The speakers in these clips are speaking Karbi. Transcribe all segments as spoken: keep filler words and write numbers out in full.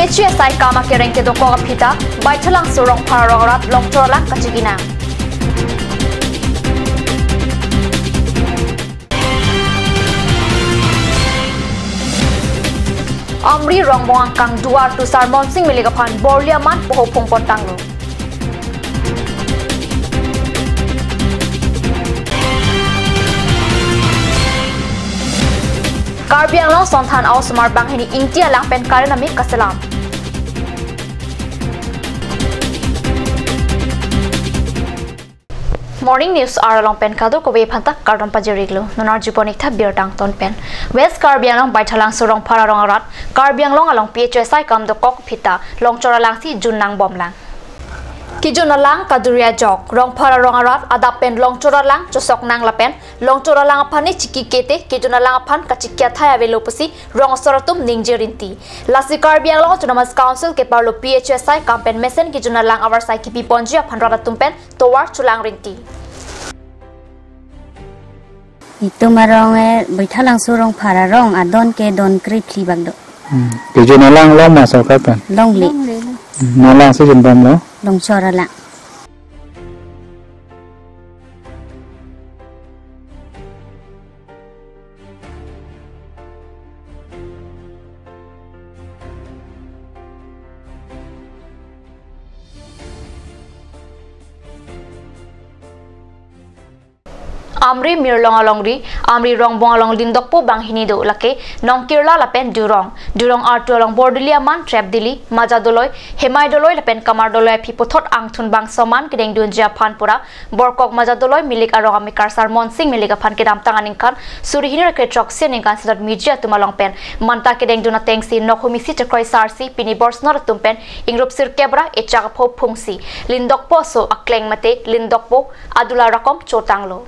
H S I kam akereng kedokok aphi ta, Baithalangso Rongphar arong arat longchor alang kachiki nang. Amri Rongbong angkang duar tu Sarmonsing Milik aphan borli aman poho phungpon tanglo. Karbi Anglong Sonthan a-osomar banghini Ingti alang pen current amei kaselam. Morning News arlo along pen kadokave aphanta kardom pajir-iklo. Non arjupon-ik tha birta angton pen. West Karbi Anglong Baithalangso Rongphar arong arat Karbi Anglong along P H S I kam dokok aphi ta longchor alangsi jun nangbomlang. Kejun alang kaduri ajok, Rongphar arong arat adap pen longchor alang chosok nang lapen longchor alang aphan ne chiki kete kejun alang aphan kachiki athai avelo pusi rong asor atum ningje rinti. Lasi Karbi Anglong Autonomous Council keparlo P H S I kam pen mesen kejun alang avarsai kipi ponji aphan rat atum pen tovar cholang rinti. Itum arong e Baithalangso Rongphar arong adon ke don kre phli bak do. Hmm. Kejun alang long ma sorkar pen? Longle. Hmm. Nanglang si junbomlo? Longchor alang. Amri Mirlong alongri, Amri Rongbong along lindokpo banghini do, lake Nongkirla lapen Durong. Durong artu along Bordili aman, Trep Dili, Maja Doloi, Hemai Doloi lapen Kamar Doloi aphi puthot angthun bangso aman kedengdunji aphan pura Borkok Maja Doloi Milik arong amekar Sarmonsing Milik aphan kedamtang aningkan suri hini ra kre throksi aningkan Senat miji atum along pen manta kedengdun atengsi nok humisi chekroi sarsi pini borsnor atum pen ingrup sirkep ra echak apho phungsi lindokpo aso akleng mate lindokpo adula rakom chotanglo.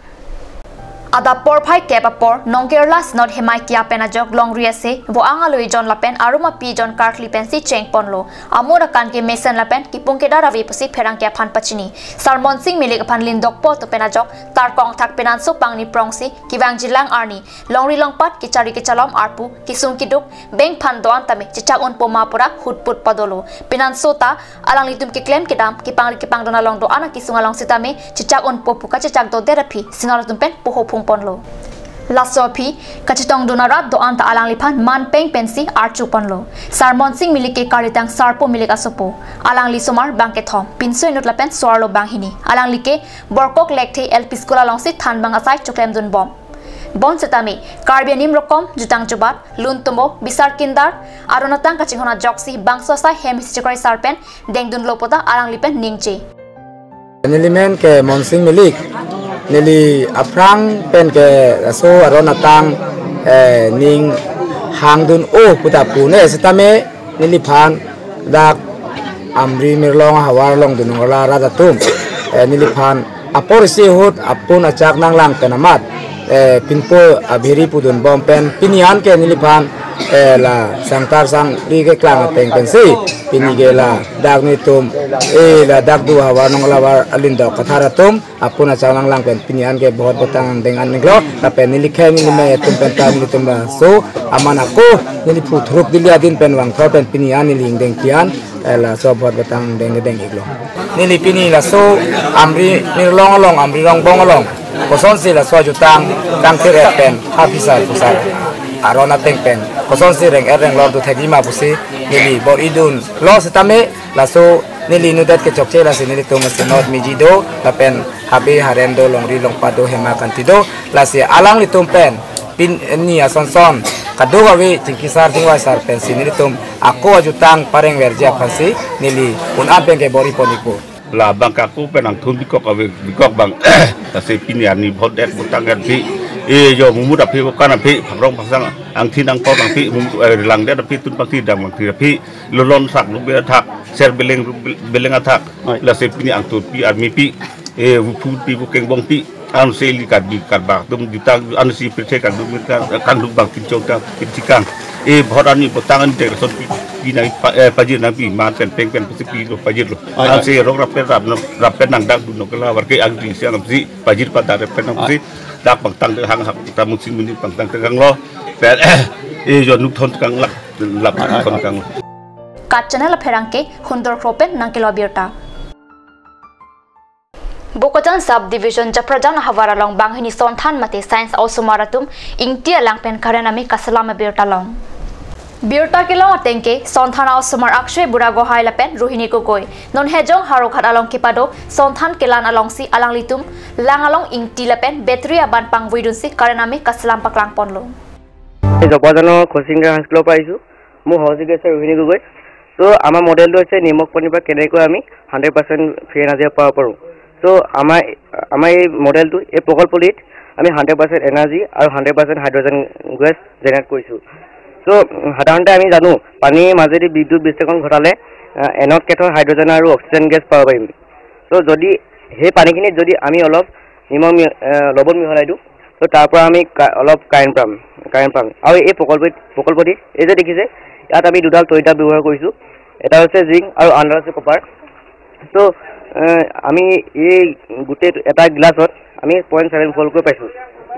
Adap porphai kep apor Nongkirla Senat Hemai Kia pen ajok longri ase vo-ang alui jon lapen arum api jon karkli pensi chengponlo. Amur akan ke mesen lapen kipung kedar ave pusi pherangke aphan pachini. Sarmonsing Milik aphan lindokpo atum pen ajok tarkong thak penanso pangni prongsi kevangjilang arni longri longpat kechari kechalom arpu kesung keduk bengphan do-an tame chechak unpo ma pura hutput padolo. Penanso ta alanglitum keklem kedam kepangri kepangdon along do-an akesung along sitame chechak unpo pu kachechak dodet aphi Senat atum pen poho phungponlo. Laso aphi kachetongdun arat do-an ta alangliphan manpeng pensi archuponlo. Sarmonsing Milik ke karitang Sarpo Milik asopo. Alangli somar bang kethom, pinso inut lapen so-arlo banghini. Alangli ke Borkok Lekthe L P School alongsi thanbang asai choklemdunbom. Bonsitame Karbi anim rokom, jutang jubat, lun tumo, bisar kindar, aron atang kachinghon ajoksi bangso asai hem isi chekroi sar pen dengdunlo puta alangli pen ningje. Neli men ke Monsing Milik, neli aphrang pen ke laso aron atang, eh, ning hangdun-o puta pune sitame neliphan dak Amri Mirlong ahavar along dunung la rat atum, eh, neliphan apor isi ahut apun achak nanglang pen amat, eh, pinpo abhiri pudunbom pen pini an ke neliphan, eh, la sangtar sangri keklang ateng pensi pini ke ladak netum, eh, ladak do ahavar along la ahavar alindok kathar atum apun achak nanglang pen pini an ke bahut botang deng an-iklo, lapen neli khei neli mei atum pen ta nelitum laso aman ako neli phu thuruk dili adin pen vangthor pen pini an neli ingdeng pian, eh, laso bahut botang deng deng-iklo. Neli pini laso Amri Mirlong along, Amri Rongbong along kosonsi laso ajutang kangthir-et pen ha phisar pusar aron ateng pen kosonsi reng-et renglor do thekji ma pusi neli bor-idunlo sitame laso neli inutdet kechokche lasi nelitum Senat miji do lapen habe harem do, longri longpat do, hema kanti do, lasi alanglitum pen pini ason son kadokave chingki sar chingvai sar pensi nelitum ako ajutang parengverji aphansi neli un-an pen ke bor-ipon-ikpo. La bang ke ako pen angthun bikok ave, bikok bang. Lasi pini arni bahut det botang aphi, eh, jo mumut aphi, bokan aphi, phakrong phasang, angthin angpor aphi, mumut, eh, langdet aphi, tun pangthi dam pangthi aphi, lolon sak lubet athak, ser beleng beleng athak. Oi. Lasi pini angthun pi army pi, eh, vuphu pi, vukeng bong pi, ansi ili Karbi karbak atum jutang, ansi pirthe kangdung, kangdung bang kinchong tang kinchikang. Eh, bahut arni botang an dek son pi, pi nang pa, eh, pajir nangpi, man pen peng pen pusi pilo, pajirlo. Oi, oi. Ansi rong rap pen rap nang, rap pen nangdakdun nang kela, avar ke angri siang pusi pajir padak rap pen nang pusi, oi, dak pangthang de hang hak ta musin muni pangthang de hanglo. Pen, eh, jo nuk thon kanglak, lap, oi, oi, thon, oi, kanglo. KAT channel apherangke hundor kropen nangkelo birta. Bokajan Sub Division Japrajan ahavar along banghini sonthan mate science osomar atum ingti alang pen current amei kaselam abirta long. Birta kelong atengke sonthan osomar Akshay Buragohai lapen Rohini Gogoi non Hejong Howraghat along kepado sonthan kelang alongsi alanglitum lang along ingti lapen battery aban pangvuidunsi current amei kaselam paklangponlo. এই জপাজানৰ খচিংগা হাইস্কুলৰ পৰা আহিছোঁ। মোৰ সহযোগী আছে ৰোহিণী গগৈ। তো আমাৰ মডেলটো হৈছে নিমখ পানীৰ পৰা কেনেকৈ আমি হাণ্ড্ৰেড পাৰ্চেণ্ট ফ্ৰী এনাৰ্জি পাব পাৰোঁ। তো আমাৰ, আমাৰ এই মডেলটো, এই প্ৰকল্পটিত আমি হাণ্ড্ৰেড পাৰ্চেণ্ট এনাৰ্জি আৰু হাণ্ড্ৰেড পাৰ্চেণ্ট হাইড্ৰজেন গেছ জেনেৰেট কৰিছোঁ। তো সাধাৰণতে আমি জানো পানীৰ মাজেদি বিদ্যুৎ বিশ্লেষণ ঘটালে, আহ, এনথ কেথড হাইড্ৰজেন আৰু অক্সিজেন গেছ পাব পাৰিম। তো যদি সেই পানীখিনিত যদি আমি অলপ নিমখ মি-, আহ, লৱণ মিহলাই দিওঁ, তো তাৰ পৰা আমি কা-, অলপ কাৰেণ্ট পাম, কাৰেণ্ট পাম। আৰু এই প্ৰকল্প, প্ৰকল্পটি এই যে দেখিছে, ইয়াত আমি দুডাল তড়িৎদ্বাৰ ব্যৱহাৰ কৰিছোঁ। এটা হৈছে জিংক আৰু আনডাল হৈছে কপাৰ। তো, আহ, আমি এই গোটেই এটা গ্লাছত আমি পইণ্ট ছেভেন ভল্টকৈ পাইছোঁ,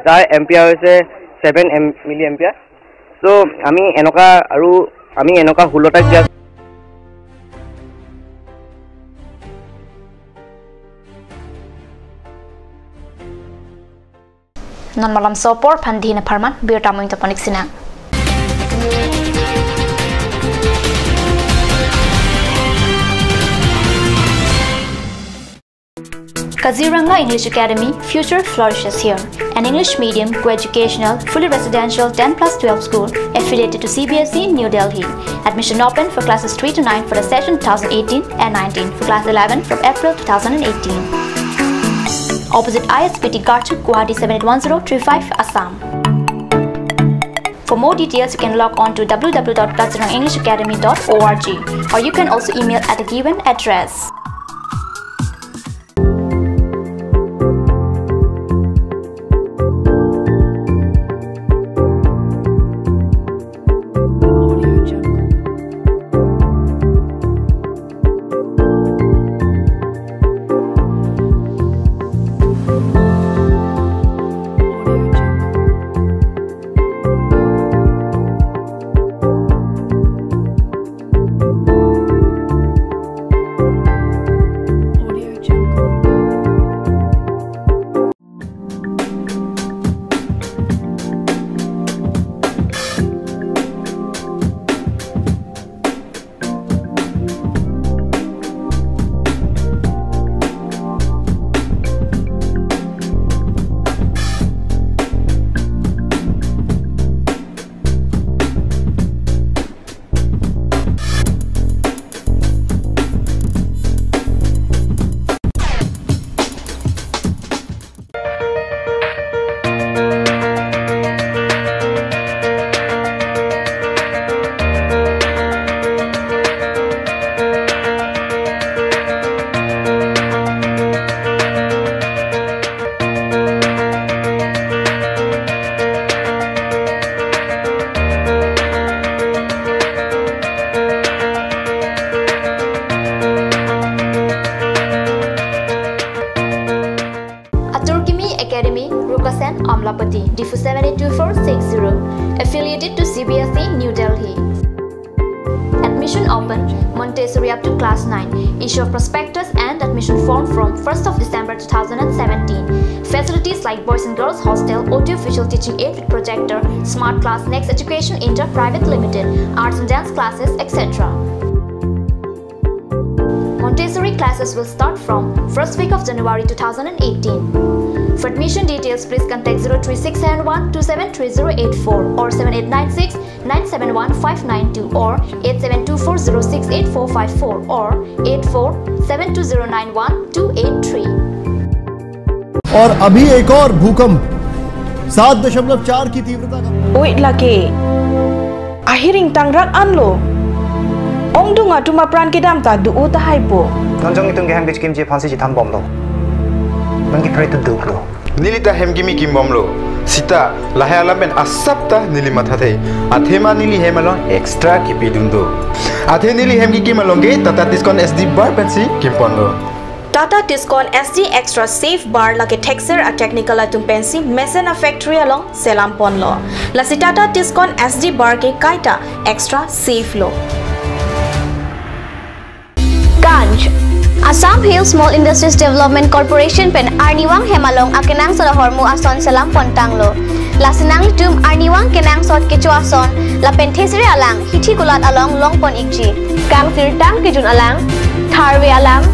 যাৰ এম্পিয়াৰ হৈছে ছেভেন এম, মিলি এম্পিয়াৰ। তো আমি এনেকুৱা আৰু আমি এনেকুৱা ষোল্লটা glass Non malomso apor aphan dina apharman birta mo ingtoponik sinang. Kaziranga English Academy, future flourishes here. An English medium, co-educational, fully residential ten plus twelve school affiliated to C B S E New Delhi. Admission open for classes three to nine for the session two thousand eighteen and nineteen, for class eleven from April two thousand eighteen. Opposite I S B T Garchuk, Guwahati seven eight one zero three five, Assam. For more details, you can log on to W W W dot kaziranga english academy dot org, or you can also email at the given address. Atur Kimi Academy, Rukasen, Amlapati, Diphu seven eight two four six zero, affiliated to C B S E New Delhi. Admission open, Montessori up to class nine. Issue of prospectus and admission form from first of December two thousand seventeen. Facilities like boys and girls hostel, audio visual teaching aid with projector, smart class, Next Education India Private Limited, arts and dance classes, et cetera. Montessori classes will start from first week of January two thousand eighteen. For admission details, please contact zero three six seven one two seven three zero eight four or seven eight nine six nine seven one five nine two or eight seven two four zero six eight four five four or eight four seven two zero nine one two eight three. और अभी एक और भूकंप सात दशमलव चार की तीव्रता का। Oi lake. Ahiring tangrak anlo. Ongdung atum apran kedam ta do-o tahai po. Non jong itum kehem kechikimji aphansi chethan bomlo. Non kephere tu duklo. Neli ta hem kimi kim bomlo. Sita, lahai alam pen asap ta neli mathathe. Athema neli hem along extra kipidun do. Athe neli hem kikim along ke Tata Tiscon S D bar pensi kimponlo. Tata Tiscon S D Extra Safe Bar lake thekser a-technical atum pensi mesen a-factory along selam ponlo. Lasi Tata Tiscon S D Bar ke kaita extra safe lo. Assam Hill Small Industries Development Corporation pen arnivang hem along akenangsot ahormu ason selam pontanglo. Lasi nanglitum arnivang kenangsot kecho ason lapen thesere alang hithi kulat along longpon ikji. Kangsirtang kejun alang, tharve alang,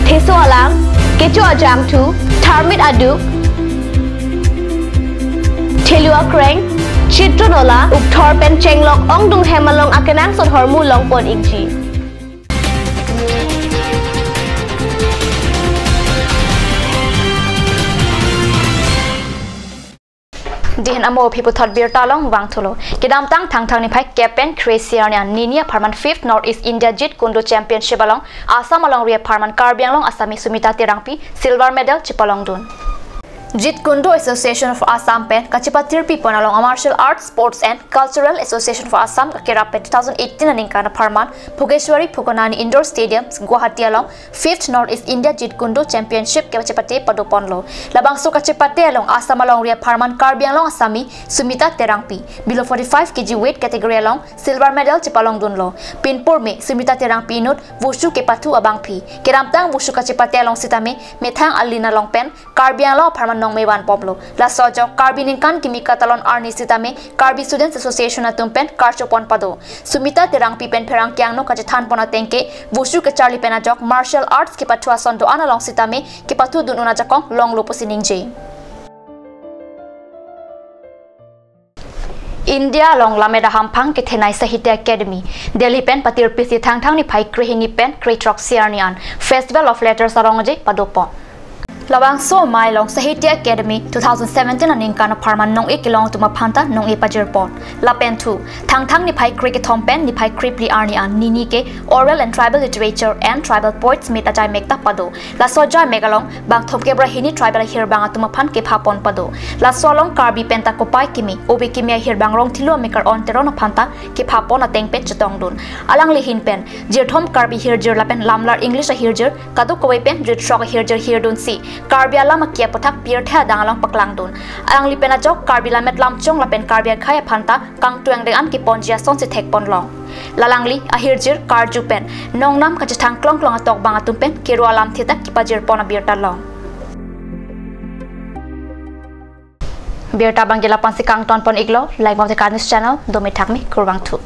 theso alang, kecho ajangthu, tharmit aduk, thelu akreng, chitron ola, ukthor pen chenglok ongdung hem along akenangsot ahormu longpon ikji. Dihin amo aphi puthot birta along vangthulo. Kedamtang Thangthang niphai kep pen kre-isi arni an nini apharman Fifth North East India Jeet Kune Do Championship along Assam alongri apharman Karbi Anglong Assami Sumita Terangpi silver medal chepalongdun. Jeet Kune Do Association of Assam pen kachepatirpi pon along a Martial Arts, Sports and Cultural Association of Assam akerap pen two thousand eighteen aningkan apharman Bhogeshwari Phukonani Indoor Stadium, Guwahati along Fifth North East India Jeet Kune Do Championship kachepate padoponlo. Labangso kachepate along Assam alongri apharman Karbi Anglong Assami Sumita Terangpi below forty-five K G weight category along silver medal chepalongdunlo. Pinpur me Sumita Terangpi inut wushu kepathu abangpi. Kedamtang wushu kachepate along sitame methang alin along pen Karbi Anglong apharman nongme vanbomlo. Laso ajok Karbi ningkan kimi katalon arni sitame Karbi Students Association atum pen karchopon pado. Sumita Terangpi pen pherangke angno kachethanpon ateng ke wushu kecharli pen ajok martial arts kepathu ason do-an along sitame kepathudun un ajakong longlo pusi ningje. India along lammet ahamphang kethenei Sahitya Academy, Delhi pen patirpisi Thangthang niphai krehini pen krethroksi arni an Festival of Letters arongje padopon. Labangso amei along Sahitya Academy two thousand seventeen aningkan apharman nong-e kelong atum aphanta nong-e pajirpon. Lapen thu, Thangthang niphai krekethom pen niphai krephli arni an nini ke Oral and Tribal Literature and Tribal Poets Meet ajaimek ta pado. Laso ajaimek along bang thomkep ra hini tribal ahirbang atum aphan kephapon pado. Laso along Karbi penta kopai kimi, obe kimi ahirbang Rongthilo Amekar-on Teron aphanta kephapon ateng pen chetongdun. Alangli ahin pen jirthom Karbi hirjir lapen lamlar English ahirjir, kadokave pen jirthrok ahirjir hirdunsi Karbi alam aki aputhak pirthe adang along paklangdun. Alangli pen ajok Karbi lammet lamchong lapen Karbi akhei aphanta kangtueng deng an keponji asonsi thekponlong. La alangli ahirjir karju pen nongnam kachethang klongklong atok bang atum pen kero alamthe ta kepajirpon abirta long. Birta abangke la-ansi kangtonpon iklo, like bom te Ka News Channel, dome thakme, kurvangthu.